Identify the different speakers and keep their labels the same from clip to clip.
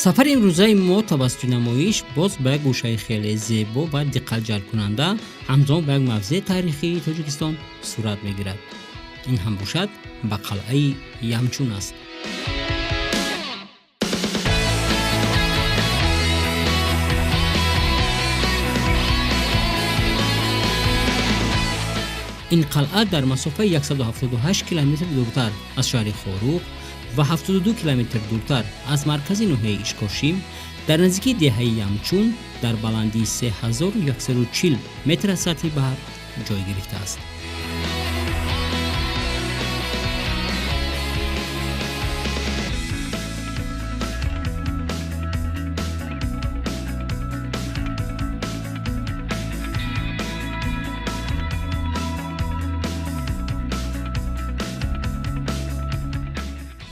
Speaker 1: Сафари имрӯзаи мо тавассути намоиш боз ба як гӯшаи хеле зебо ва диққатҷалбкунанда, ҳамзамон ба як мавзеи таърихии Тоҷикистон сурат мегирад. Ин ҳам бошад ба қалъаи Ямчун аст. Ин қалъа дар масофаи 178 километр дуртар аз шаҳри Хоруғ ва 72 километр дуртар аз маркази ноҳияи Ишкошим дар наздикии деҳаи Ямчун дар баландии 3140 метр аз сатҳи баҳр ҷой гирифтааст.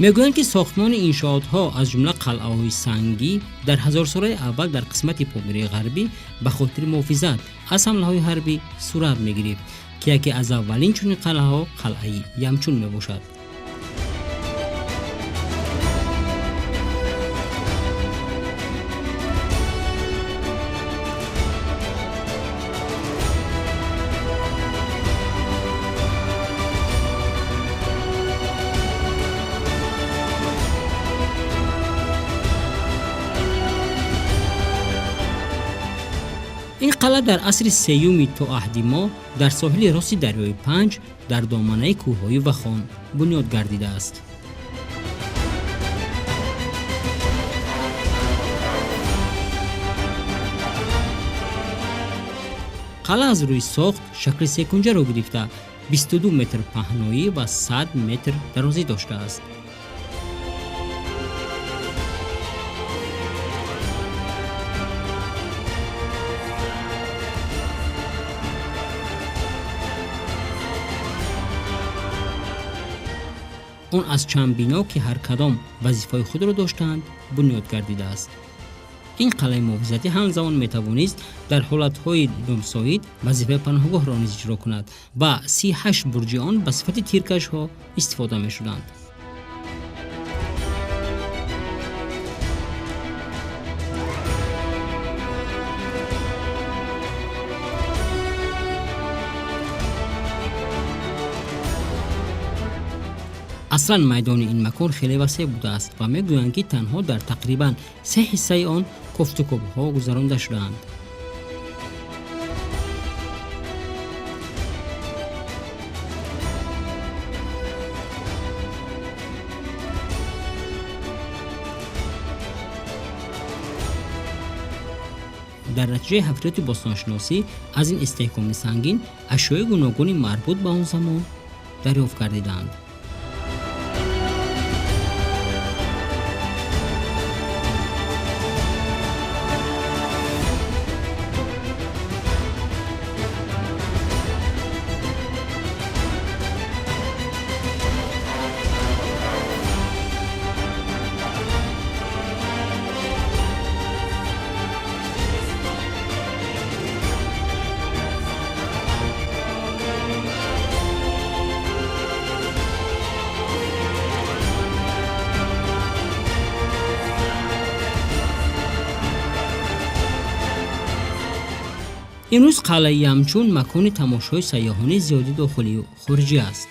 Speaker 1: Мегӯянд, ки сохтмони иншоотҳо, аз ҷумла қалъаҳои сангӣ, дар ҳазорсолаи аввал дар қисмати Помири Ғарбӣ ба хотири муҳофизат аз ҳамлаҳои ҳарбӣ сурат мегирифт, ки яке аз аввалин чунин қалъаҳо қалъаи Ямчун мебошад. Ин қалъа дар асри сеюми то аҳди мо дар соҳили рости дарёи Панҷ дар доманаи кӯҳҳои Вахон бунёд гардидааст. Қалъа аз рӯи сохт шакли секунҷаро гирифта, 22 метр паҳноӣ ва 100 метр дарозӣ доштааст. Он аз чанд бино, ки ҳар кадом вазифаи худро доштаанд, бунёд гардидааст. Ин қалъаи муҳофизатӣ ҳамзамон метавонист дар ҳолатҳои номусоид вазифаи паноҳгоҳро низ иҷро кунад ва 38 бурҷи он ба сифати тиркашҳо истифода мешуданд. Аслан майдони ин макон хеле васеъ будааст ва мегӯянд, ки танҳо дар тақрибан се ҳиссаи он кофтукобҳо гузаронда шудаанд. Дар натиҷаи ҳафриёти бостоншиносӣ аз ин истеҳкоми сангин ашёи гуногуни марбут ба он замон дарёфт гардидаанд. Имрӯз қалъаи Ямчун макони тамошои сайёҳони зиёди дохилию хориҷӣ аст.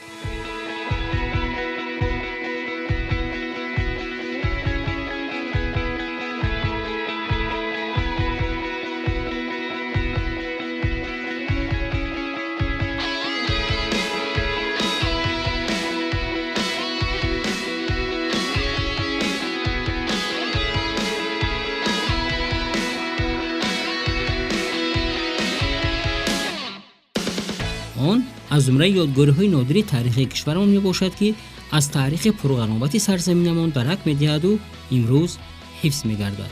Speaker 1: Он аз зумраи ёдгориҳои нодири таърихии кишварамон мебошад, ки аз таърихи пурғаноати сарзаминамон дарак медиҳаду имрӯз ҳифз мегардад.